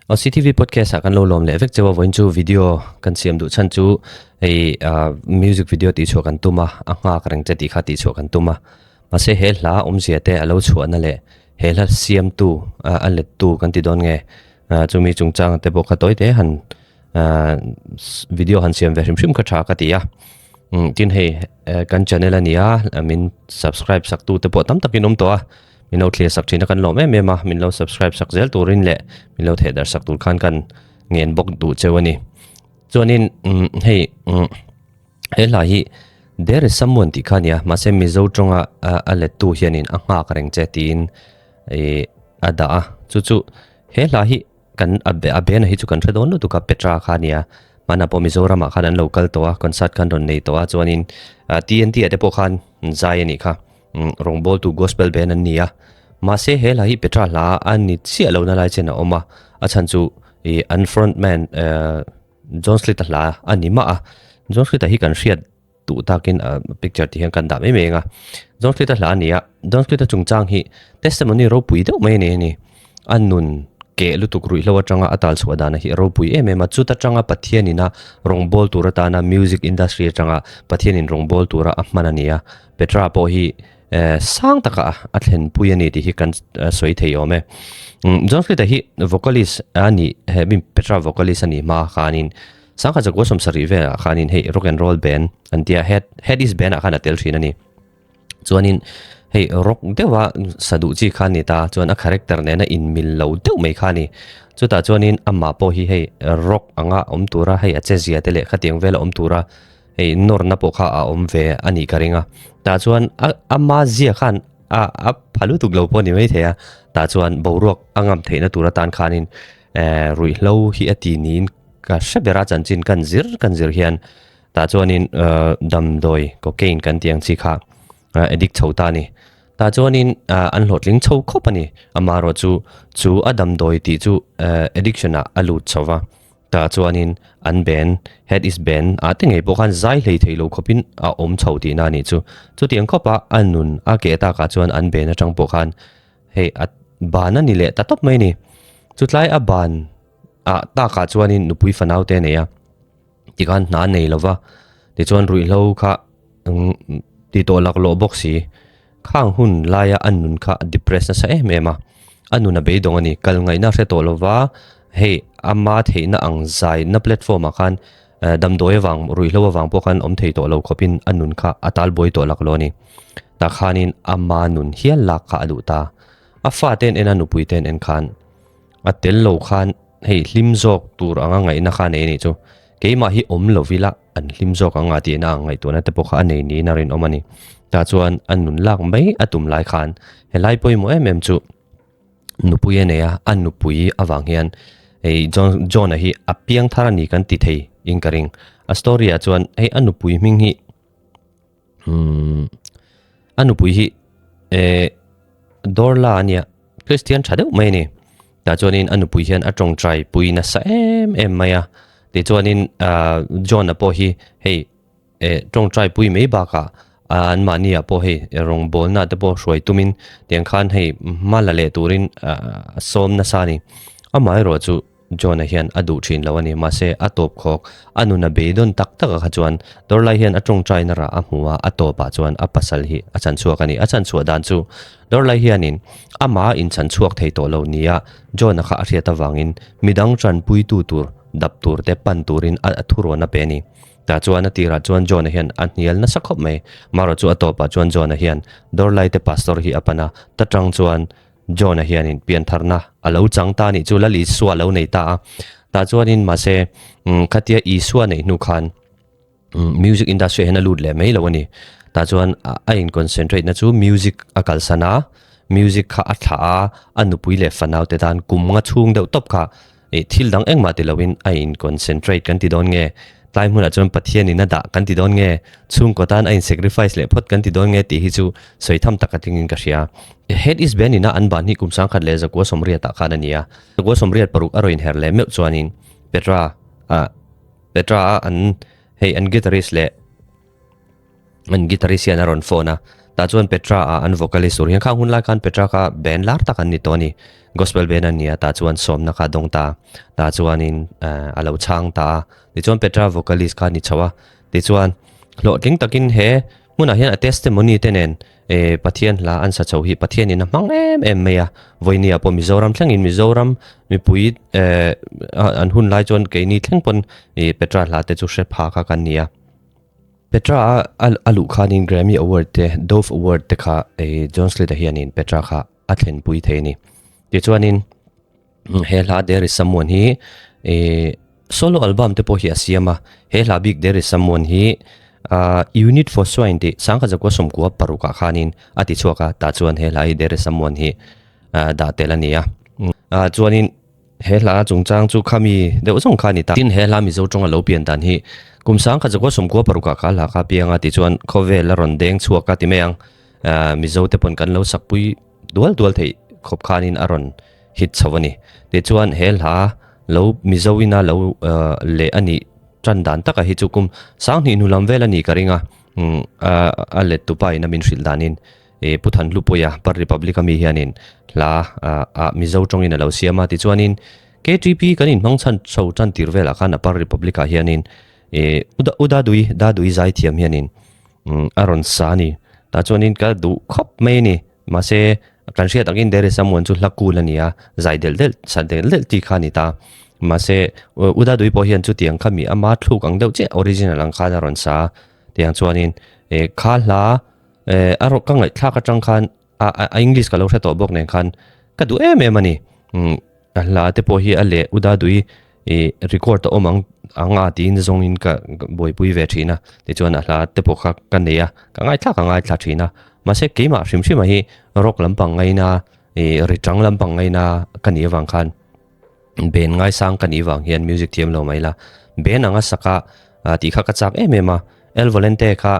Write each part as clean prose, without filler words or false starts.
Aw CTV podcast ah kan lo lawm leh vek cheu a vawiin chu video kan siam duh chhan chu hei ah music video tih chhuah kan tum a a nghak reng che tih kha tih chhuah kan tum a mahse he hla awmzia te a lo chhuahna leh he hla siamtu ah a lettu kan ti dawn nge ah chumi chungchang te pawh kha tawi te han ah video han siam ve hrim hrim kha tha ka ti a umm tin hei kan channel a ni a min subscribe sak tu te pawh tam takin awm tawh a. Min lo thlir sak thin a kan lawm em em a, min lo subscribe sak zel turin leh min lo thehdarh sak tur khan kan ngen bawk duh cheu a ni. Chuanin umm hei umm he hla hi There is someone tih kha a ni a, mahse Mizo tawnga a lettu hianin a nghak reng che tiin ih a dah a, chu chu he hla hi kan a a bena hi chu kan hre dawn lutuk a Petra kha a nia hmanah pawh Mizoramah khan an lo kal tawh a concert khan rawn nei tawh a chuanin ah TNT ah te pawh khan zai a nih kha umm rawngbawltu gospel band an ni a mahse he hla hi Petra hla a ni chiah lo na lai chen a awm a a chhan chu ih an front man ehh John Slita hla a ni mah a John Slita hi kan hriat duh takin a picture tih hian kan dah mai mai ang a John Clita hla a ni a John Clita chungchang hi testimony ropui deuh mai a ni a ni a nun keh lutuk ruihhlo atanga a tal chhuah dana hi a ropui em em a chuta tanga Pathianin a rawngbâwl tur atana music industry atanga Pathianin rawngbâwl tura a hman a ni a Petra pawh hi eh sang taka a thlenpui a ni tih hi kan sawi thei awm e John Clita hi vocalist a nih he Petra vocalist a nih hma khanin Sangha Zakua sawmsarih velah khanin hei rock and roll band an tia head head is band ah khan a tel thin a ni. Chuanin hei rock deuha sa duh chi kha a ni ta chuan a character nena inmil lo deuh mai kha a ni. Chutah chuanin amah pawh hi hei rock anga awm tura hei a che zia te leh khatiang vela awm tura hei nawrna pawh kha a awm ve a nih ka ring a. Tah chuan a ama zia khan a a pha lutuk lo pawh a ni maithei a tah chuan boruak a ngam theihna tur atan khanin eh ruihhlo hi a ti niin Ka hre bera chanchin kan zir kan zir hian tah chuanin damdawi cocaine kan tih ang chi kha addict chho ta a ni. Tah chuanin an hlawhtling chho khawp a ni. Amaherawh chu chu a damdawi tih chu addiction ah a lut chho va. Tah chuanin an ben head is ben ah te ngei pawh khan zai hlei thei lo khawpin a awm chho tihna a nih chu. Chutiang khawpa a nun a keh takah chuan an ben atang pawh khan hei a ban a ni leh ta tawp mai a ni. Chutlai a ban Ah takah chuanin nupui fanau te a nei a, tikhan hna a nei lo va, tichuan ruihhlo kha ti tawh laklawh bawk si, khang hun laia a nun kha a depress nasa em em a, a nun a beidawng a ni, kal ngaihna a hre tawh lo va, hei ama theihna ang zaina platform ah khan damdawi avang ruihhlo avang pawh khan awm thei tawh lo khawpin a nun kha a talbuai tawh laklawh a ni, tah khanin ama nun hial lak kha a duh ta, a fate an en a nupui te an en khan. A tel lo khan hei hlim zawk tur anga ngaihna kha a nei a nih chu. Keimah hi awm lo ila an hlim zawk ang a tihna ang ngaihtuahna te pawh kha a nei niin a rinawm a ni. Tah chuan a nun lak mai a tum lai khan helai pawimawh em em chu nupui a nei a, a nupui avang hian hei John John-a hi a piang thar a ni kan ti thei in ka ring. A story ah chuan hei a nupui hming hi umm a nupui hi eh Dorla a nia Christian tha deuh mai a ni tah chuanin a nupui hian a tawngtai pui nasa em em mai a tichuanin ah John-a pawh hi hei eh tawngtai pui mai bakah an mahni ah pawh hei rawngbawlna te pawh hruai tumin tiang khan hei hma la leh turin ah a sawm nasa a ni amaherawh chu. John-a hian a duh thin lo a ni. Mahse, a tawp khawk, a nun a beidawn tak tak a kha chuan Dorlai hian a tawngtaina rah a hmu a, a tawpah chuan a pasal hi a chanchhuak a ni. A chanchhuah dan chu Dorlai hianin amah a inchanchhuak thei tawh lo nia John-a kha a hriat avangin midang tanpuitu tur dap tur te pan turin a thurawn a pe a ni. Tah chuan a tirah chuan John-a hian a hnial nasa khawp mai. Marawh chu a tawpah chuan John-a hian Dorlai te pastor hi a pan a, ta tang chuan John-a hianin piantharna a lo chang ta anih chu Lal Isua a lo nei ta a. Tah chuanin mahse khatia Isua neih hnu khan music industry ah hian a lut leh mai lo a ni. Tah chuan a in concentrate na chu music a kalsan a, music kha a thlah a, a nupui leh fanau te tan kum nga chhung deuh tawp kha Ih thil dang engmah ti loin a in concentrate kan ti dawn nge? Tlai hmunah chuan Pathianin a dah kan ti dawn nge? Chhungkaw tan a in sacrifice leh phawt kan ti dawn nge tih hi chu sawi tham tak a tlingin ka hria. Head East Band ina an ban hi kum 1980 ah khan a ni a. 96 a rawn inher leh meuh chuanin Petra ah Petra a an hei an guitarist leh an guitarist hian a rawn phone a. Tah chuan Petra ah an vocalist tur hian khang hun lai khan Petra kha band lar tak an ni tawh a ni. Gospel band an ni a, tah chuan sawmna kha a dawng ta a. Tah chuanin a lo chhang ta a. Tichuan Petra vocalist kha a ni chho a. Tichuan hlawhtling takin he hmunah hian a testimony te nen Pathian hla an sa chho hi Pathianin a hmang em em mai a. Vawinia pawh Mizoram thlengin Mizoram mipui an hun lai chuan keini thleng pawn Petra hla te chu hre pha kha kan ni a. Petra a a luh khanin Grammy Award te, Dove Award te kha John Slade-a hianin Petra kha a thlenpui thei a ni. Tichuanin he hla There Is Someone hi solo album te pawh hi a siam a, he hla bik There Is Someone hi Unit For Swine tih sangkhat zakua sawmkua parukah khanin a ti chhuak a, tah chuan he hla hi There Is Someone hi dah tel a ni a. Chuanin He hla chungchang chu khami deuh zawng kha a ni ta. Tin, he hla Mizo tawnga lo pian dan hi kum sangkhat zakua sawmkua parukah kha hla kha a piang a tichuan khawvel a rawn deng chhuak a ti mai ang. Mizo te pawn kan lo sakpui dual dual theih khawp khanin a rawn hit chho a ni. Tichuan he hla lo Mizo ina lo leh a nih tan dan taka hi chu kum sanghnih hnu lam vel a nih ka ring a, a let tupa ina min hrilh danin. E Pu Thanhlupuia, Par Republic a mi hianin hla ah Mizo tawngin a lo siam a, tichuanin KTP kan inhmang chhan chho tan tir velah khan a Par Republic ah hianin e U Dadui, Dadui zaithiam hianin a rawn sa a ni. Tah chuanin ka duh khawp mai a ni. Mahse kan hriat angin There is someone chu hla kul a ni a, zai delh delh, sa delh delh tih kha a ni ta. Mahse U Dadui pawh hian chutiang kha mi ama thluk ang deuh chiah original ang khan a rawn sa a, tiang chuanin e kha hla Eh a rawh ka ngaihthlak atang khan a a English ka lo hre tawh bawk nen khan ka duh em em a ni. Umm a hla te pawh hi a leh u Dadui ih record a awm ang ang a tiin zawngin ka buaipui ve thin a. Tichuan a hla te pawh kha ka nei a, ka ngaithlak a ngaithla thin a. Mahse keimah hrim hrim ah hi rock lampang ngaina ih ri chang lampang ngaina ka nih avang khan ben ngaisang ka nih vang hian music thiam lo mai la. Ben anga sak a tih kha ka chak em em a. El Volente kha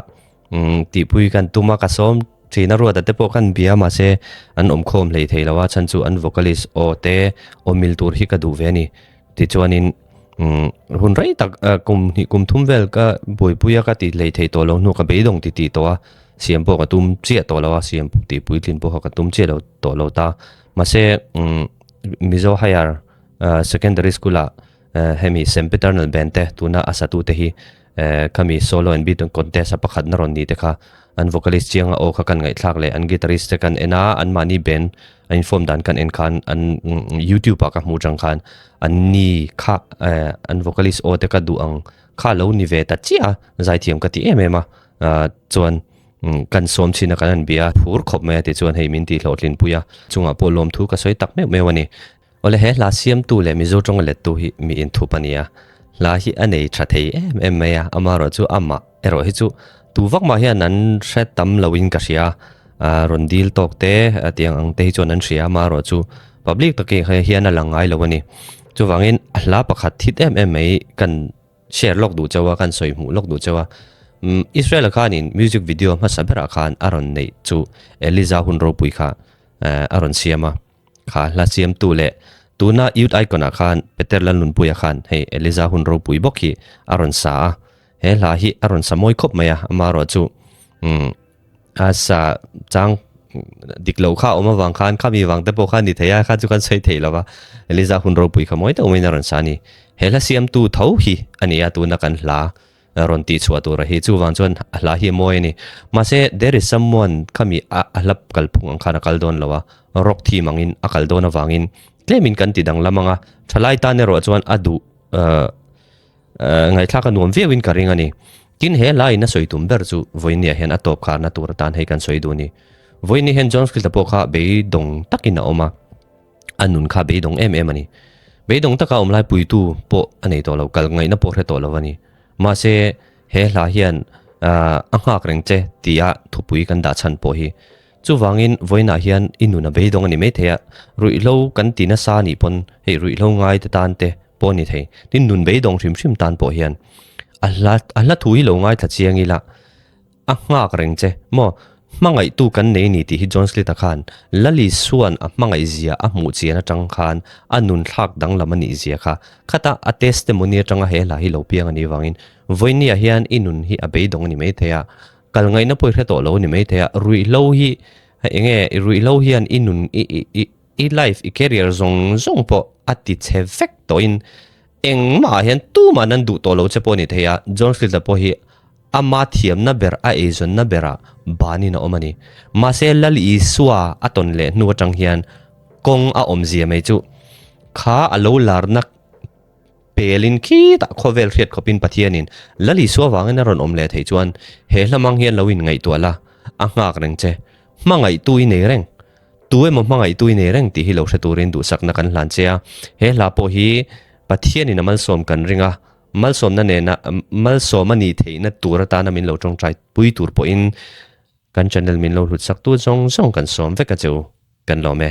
Umm tihpui kan tum a, ka sawm thin a ruat a te pawh khan bia mahse an awm khawm hlei thei lo a, chhan chu an vocalist aw te aw mil tur hi ka duh ve a ni. Tichuanin umm hun rei tak kum hnih kum thum vel ka buaipui a ka ti hlei thei tawh lo hnu ka beidawng ti tih tawh a, siam pawh ka tum chiah tawh lo a, siam tih puitlin pawh kha ka tum chiah lo tawh lo ta. Mahse umm Mizo Higher Secondary School ah hemi Sempiternal Band te tuna a satute hi Khami solo and beat contest a pakhat na rawn ni te kha an vocalist chianga aw kha kan ngaihthlak leh an guitarist te kan en a, an mahni band an inform dan kan en khan an youtube ah ka hmuh tang khan an ni kha an vocalist aw te ka duh ang kha lo ni ve ta chiah a, zaithiam ka ti em em a, chuan kan sawm chin a kan han bia phur khawp mai a tichuan hei min tih hlawhtlin pui a, chungah pawh lawmthu ka sawi tak meuh meuh a ni. Awle he hla siamtu leh Mizo tawnga lettu hi mi inthup a ni a, hla hi a nei tha thei em em mai a, amaherawh chu amah erawh hi chu tu vak mah hian an hre tam loin ka hria a, rawn dil tawk te tiang ang te hi chuan an hria amaherawh chu public takin hian a lang ngai lo a ni. Chuvangin a hla pakhat thit em em mai kan share lawk duh chauh a, kan sawi hmuh lawk duh chauh a, Israel-a khanin music video hmasa berah khan a rawn neih chu Eliza hun ropui kha a rawn siam a. Kha hla siamtu leh tuna Youth Icon ah khan Peter Lalnunpuia khan hei Eliza hun ropui bawk hi a rawn sa a, he hla hi a rawn sa mawi khawp mai a, amaherawh chu umm a sa chang dik loh kha a awm avang khan khami vang te pawh kha a ni thei a, kha chu kan sawi thei lo va, Eliza hun ropui kha mawi deuh maiin a rawn sa a ni. He hla siamtu tho hi a ni a tuna kan hla rawn tih chhuah tur a hi. Chuvang chuan a hla hi a mawi a ni. Mahse, there is someone khami a a hla kalphung ang khan a kal dawn lo a, rock theme angin a kal dawn avangin tlemin kan ti danglam ang a, thalai tan erawh chuan a duh ngaihthlak a nuam viauin ka ring a ni. Tin, he hlain a sawi tum ber chu vawinia hian a tawp kharna tur atan hei kan sawi duh a ni. Vawinia hian John Skelter pawh kha beidawng takin a awm a. A nun kha beidawng em em a ni. Beidawng taka awm lai puitu pawh a nei tawh lo, kal ngaihna pawh hre tawh lo a ni. Mahse, he hla hian a nghak reng che tia thupui kan dah chhan pawh hi. Chuvangin vawiinah hian i nun a beidawng a ni maithei a, ruihhlo kan ti nasa anih pawn hei ruihhlo ngai te tan te pawh a ni thei. Tin, nun beidawng hrim hrim tan pawh hian a hla a hla thu hi lo ngaithla chiang ila, A nghak reng che maw? Hmangaihtu kan nei ni tih hi John Slita khan Lali Suan a hmangaih zia a hmuh chian atang khan a nun thlak danglam a nih zia kha khata a testimony atanga he hla hi lo piang a nih vangin vawinia hian i nun hi a beidawng a ni maithei a. Kal ngaihna pawh i hre tawh lo a ni maithei a, ruihhlo hi eng nge ruihhlo hian i nun i i i i life i career zawng zawng pawh a ti chhe vek tawhin engmah ah hian tuman an duh tawh lo che pawh a ni thei a, John Field-a pawh hi ama thiamna ber a eizawnna berah banin a awm a ni. Mahse Lal Isua a tawn leh hnu atang hian kawng a awmzia mai chu kha a lo larna Pelin khitah khawvel hriat khawpin Pathianin Lal Isua vangin a rawn awm leh theih chuan he hla mang hian lo inngaihtuah la, a nghak reng che. Hmangaihtu i nei reng. Tu emaw hmangaihtu i nei reng tih hi lo hre turin duhsakna kan hlan che a. He hla pawh hi Pathianin a malsawm kan ring a, malsawmna nena malsawm a nih theihna tur atana min lo tawngtai pui tur pawhin kan channel min lo hlutsaktu zawng zawng kan sawm vek a che u. Kan lawm e.